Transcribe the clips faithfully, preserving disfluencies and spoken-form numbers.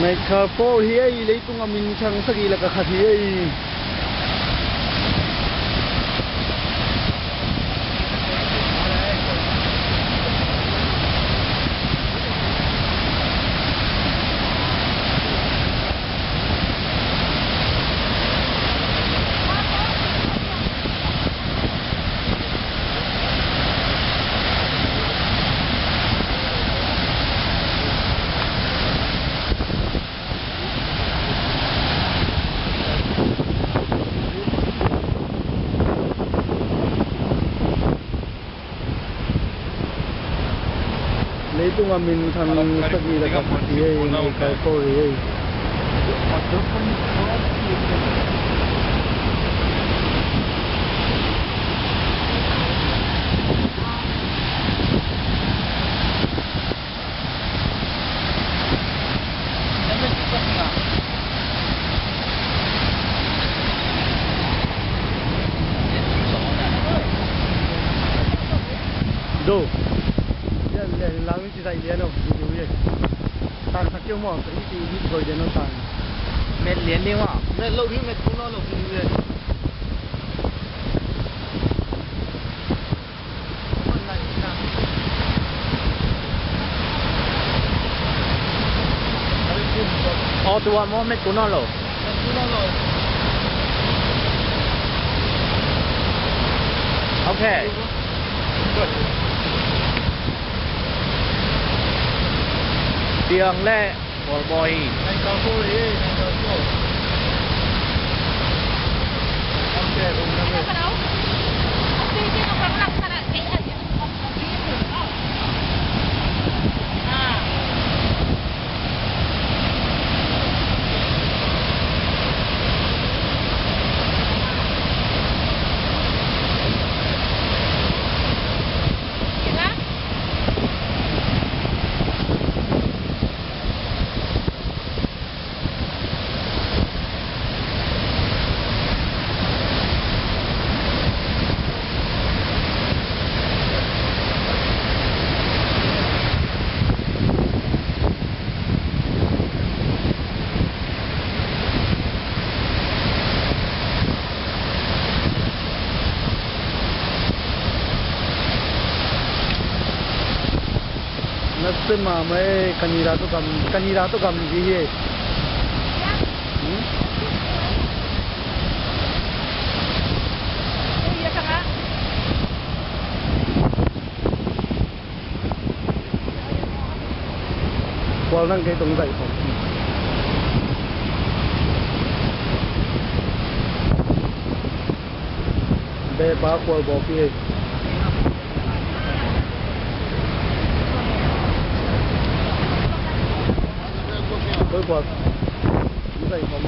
Nightcrawler hi ei, leitung a minthang sagih lak a khat hi ei. Leitung a minthang sagih lak a khat hi ei, Nightcrawler hi ei. Do. Lian, lian, lang ni ci zai lian o, video ye. Tang sak keu maw, ka i ti i zoi lian o tang. Met lian ni maw. Met lo hi, met kung lo lo hi lian. Aw, tua maw, met kung nawn lo. Ok. Piang leh Khualbawi. Nasem mahmah e, Canada tawh gam, Canada tawh gam zi hi e. Hmm? Kual nang kei tong zai khawm. Be ba kual bawk hi. Koi kual. Zai khawm.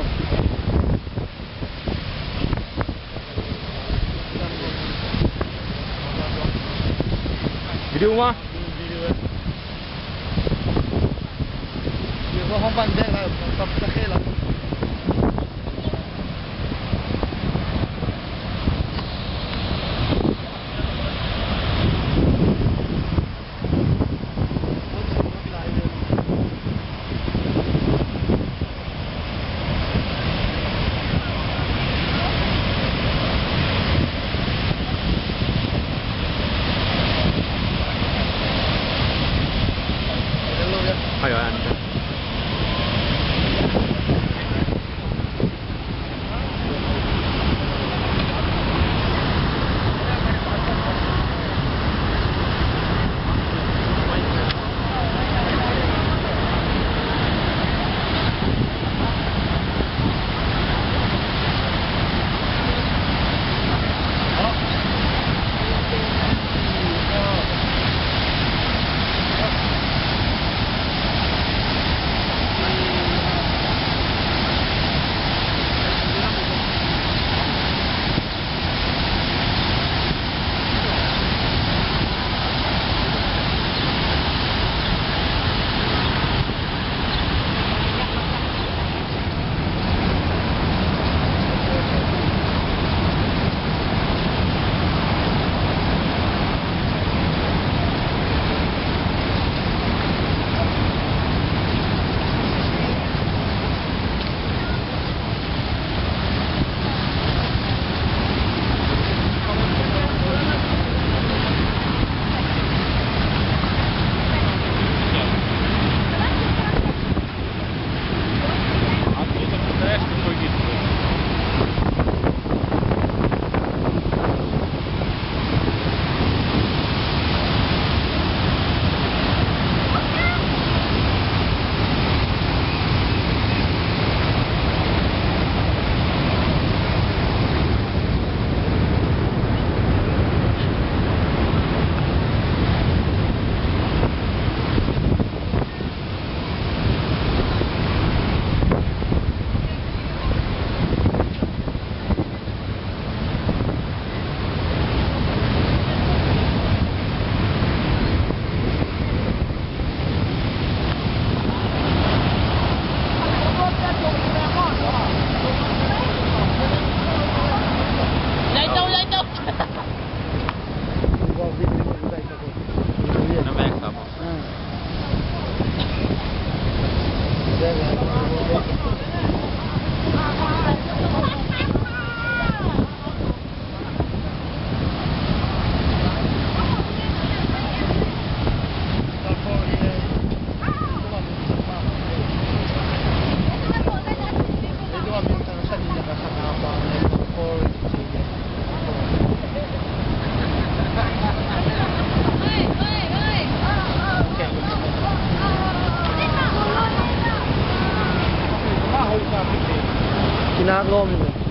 Video ma. Video. Video ko hong pan dek la, kap ta khe la. Nak lawm hi.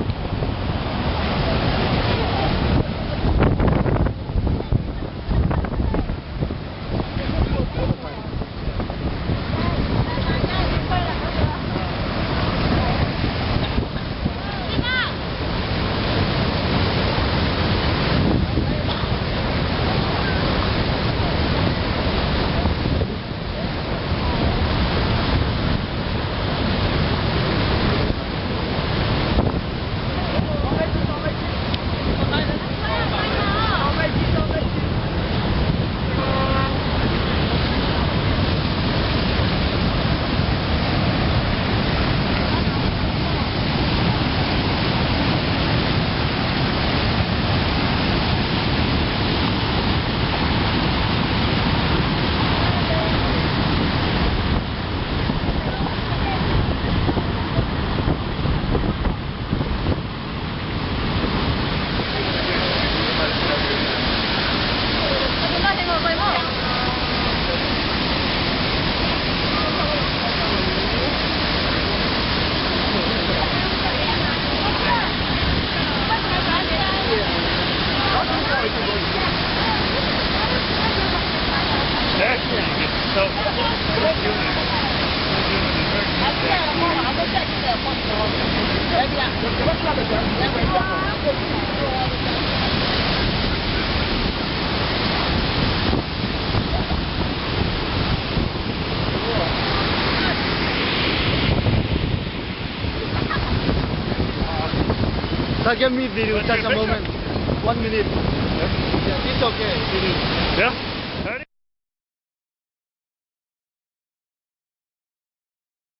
Sir, give me video, just a moment. One minute. Yeah, it's okay, video. Yeah?